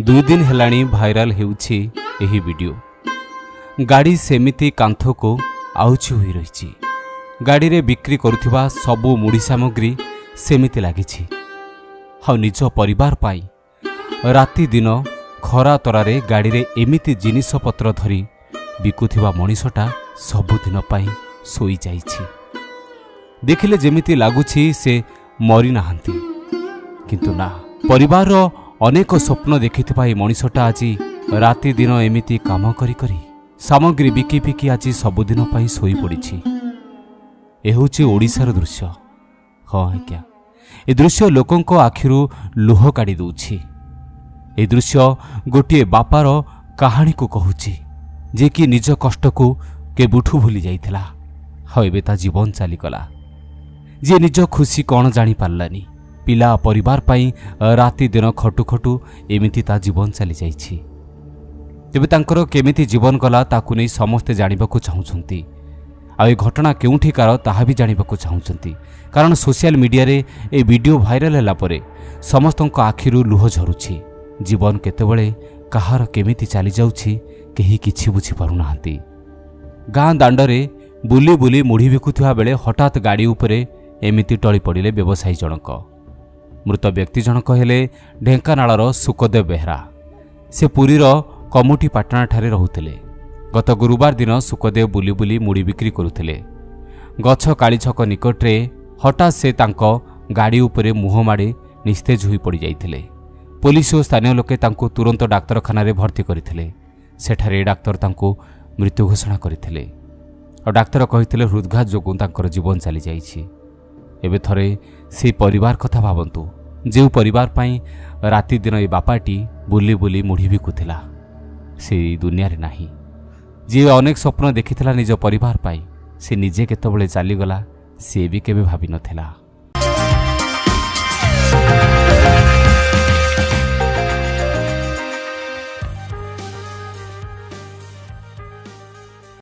2 ଦିନ ହେଲାଣି ଭାଇରାଲ ହେଉଛି ଏହି ଭିଡ଼ିଓ। ଗାଡ଼ି ସେମିତି କାନ୍ଥକୁ ଆଉଜି ହୋଇ ରହିଛି। ଗାଡ଼ିରେ ବିକ୍ରି କରୁଥିବା ସବୁ ମୁଢ଼ି ସାମଗ୍ରୀ ସେମିତି ଲାଗିଛି। ଆଉ ନିଜ ପରିବାର ପାଇଁ ରାତି ଦିନ ଖରା ତରାରେ ଗାଡ଼ିରେ ଏମିତି ଜିନିଷପତ୍ର ଧରି ବିକୁଥିବା ମଣିଷଟା ସବୁଦିନ ପାଇଁ ଶୋଇଯାଇଛି। ଦେଖିଲେ ଯେମିତି ଲାଗୁଛି ସେ ମରିନାହାନ୍ତି, କିନ୍ତୁ ନା, ପରିବାରର ଅନେକ ସ୍ୱପ୍ନ ଦେଖିଥିବା ଏ ମଣିଷଟା ଆଜି ରାତି ଦିନ ଏମିତି କାମ କରି କରି ସାମଗ୍ରୀ ବିକି ବିକି ଆଜି ସବୁଦିନ ପାଇଁ ଶୋଇପଡ଼ିଛି। ଏ ହେଉଛି ଓଡ଼ିଶାର ଦୃଶ୍ୟ। ହଁ ଆଜ୍ଞା, ଏ ଦୃଶ୍ୟ ଲୋକଙ୍କ ଆଖିରୁ ଲୁହ କାଢ଼ି ଦେଉଛି। ଏ ଦୃଶ୍ୟ ଗୋଟିଏ ବାପାର କାହାଣୀକୁ କହୁଛି, ଯିଏକି ନିଜ କଷ୍ଟକୁ କେବେଠୁ ଭୁଲି ଯାଇଥିଲା, ଆଉ ଏବେ ତା ଜୀବନ ଚାଲିଗଲା। ଯିଏ ନିଜ ଖୁସି କ'ଣ ଜାଣିପାରିଲାନି, ପିଲା ପରିବାର ପାଇଁ ରାତି ଦିନ ଖଟୁ ଖଟୁ ଏମିତି ତା ଜୀବନ ଚାଲିଯାଇଛି। ତେବେ ତାଙ୍କର କେମିତି ଜୀବନ ଗଲା ତାକୁ ନେଇ ସମସ୍ତେ ଜାଣିବାକୁ ଚାହୁଁଛନ୍ତି, ଆଉ ଏ ଘଟଣା କେଉଁଠିକାର ତାହା ବି ଜାଣିବାକୁ ଚାହୁଁଛନ୍ତି। କାରଣ ସୋସିଆଲ ମିଡ଼ିଆରେ ଏ ଭିଡ଼ିଓ ଭାଇରାଲ ହେଲା ପରେ ସମସ୍ତଙ୍କ ଆଖିରୁ ଲୁହ ଝରୁଛି। ଜୀବନ କେତେବେଳେ କାହାର କେମିତି ଚାଲିଯାଉଛି କେହି କିଛି ବୁଝିପାରୁନାହାନ୍ତି। ଗାଁ ଦାଣ୍ଡରେ ବୁଲି ବୁଲି ମୁଢ଼ି ବିକୁଥିବା ବେଳେ ହଠାତ୍ ଗାଡ଼ି ଉପରେ ଏମିତି ଟଳି ପଡ଼ିଲେ ବ୍ୟବସାୟୀ ଜଣକ। ମୃତ ବ୍ୟକ୍ତି ଜଣକ ହେଲେ ଢେଙ୍କାନାଳର ସୁକଦେବ ବେହେରା। ସେ ପୁରୀର କମୁଟିପାଟଣାଠାରେ ରହୁଥିଲେ। ଗତ ଗୁରୁବାର ଦିନ ସୁକଦେବ ବୁଲି ବୁଲି ମୁଢ଼ି ବିକ୍ରି କରୁଥିଲେ। ଗଛ କାଳିଛକ ନିକଟରେ ହଠାତ୍ ସେ ତାଙ୍କ ଗାଡ଼ି ଉପରେ ମୁହଁ ମାଡ଼ି ନିସ୍ତେଜ ହୋଇ ପଡ଼ିଯାଇଥିଲେ। ପୋଲିସ ଓ ସ୍ଥାନୀୟ ଲୋକେ ତାଙ୍କୁ ତୁରନ୍ତ ଡାକ୍ତରଖାନାରେ ଭର୍ତ୍ତି କରିଥିଲେ। ସେଠାରେ ଡାକ୍ତର ତାଙ୍କୁ ମୃତ୍ୟୁ ଘୋଷଣା କରିଥିଲେ, ଆଉ ଡାକ୍ତର କହିଥିଲେ ହୃଦଘାତ ଯୋଗୁଁ ତାଙ୍କର ଜୀବନ ଚାଲିଯାଇଛି। ଏବେ ଥରେ ସେଇ ପରିବାର କଥା ଭାବନ୍ତୁ, ଯେଉଁ ପରିବାର ପାଇଁ ରାତି ଦିନ ଏ ବାପାଟି ବୁଲି ବୁଲି ମୁଢ଼ି ବିକୁଥିଲା, ସେ ଏଇ ଦୁନିଆରେ ନାହିଁ। ଯିଏ ଅନେକ ସ୍ୱପ୍ନ ଦେଖିଥିଲା ନିଜ ପରିବାର ପାଇଁ, ସେ ନିଜେ କେତେବେଳେ ଚାଲିଗଲା ସିଏ ବି କେବେ ଭାବିନଥିଲା।